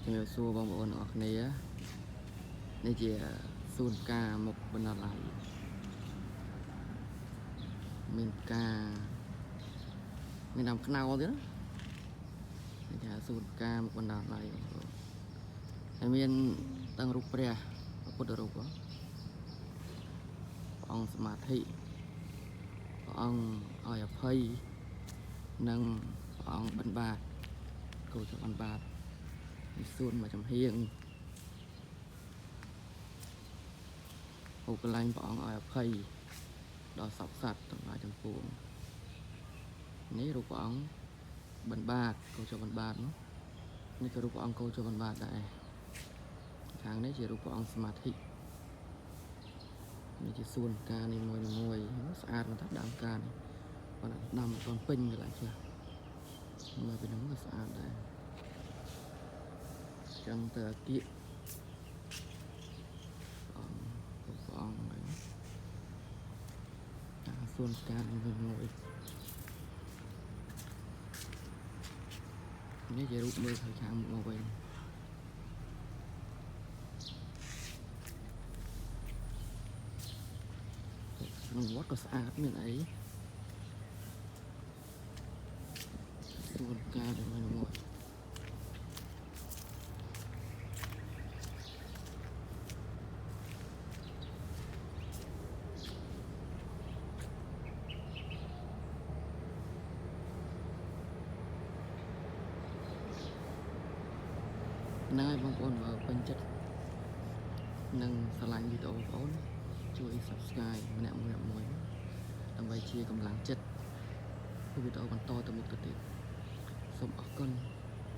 ជំរាបសួរបងប្អូនអរគ្នានេះជាសួនផ្កាមុខបណ្ណាល័យមានផ្កាមានដើមខ្នុរទៀតណានេះគេហៅសួនផ្កាមុខបណ្ណាល័យបងប្អូនហើយមានតាំងរូបព្រះពុទ្ធរូបហ៎ព្រះអង្គសមាធិព្រះអង្គឲ្យអភ័យនិងព្រះអង្គបិណ្ឌបាតគោចបិណ្ឌបាតនេះសួនមួយចំហៀង ហូបកន្លែងព្រះអង្គឲ្យអភ័យដល់សពសត្វទាំងឡាយទាំងពួងនេះរូបព្រះអង្គបិណ្ឌបាតកោចបិណ្ឌបាតនោះនេះក៏រូបព្រះអង្គកោចបិណ្ឌបាតដែរខាងនេះជារូបព្រះអង្គសមាធិនេះជាសួនផ្កានេះមួយមួយស្អាតមែនតើដើមផ្កានេះប៉ុន្តែដាំអត់ទាន់ពេញកន្លែងខ្លះមើលពីនោះក៏ស្អាតដែរចឹងទៅអាគៀកព្រះអង្គរូបព្រះអង្គហើយ អាសួនផ្កានេះមួយមួយនេះជារូបមើលខាងខាងមុខមកវិញក្នុងវត្តក៏ស្អាតមានអីសួនផ្កានេះមួយមួយ ហ្នឹងហើយបងប្អូនបើពេញចិត្តនិងស្រឡាញ់វីដេអូបងប្អូនជួយ Subscribe ម្នាក់មួយម្នាក់មួយដើម្បីជាកម្លាំងចិត្តធ្វើវីដេអូបន្តទៅមុខទៅទៀតសូមអរគុណ។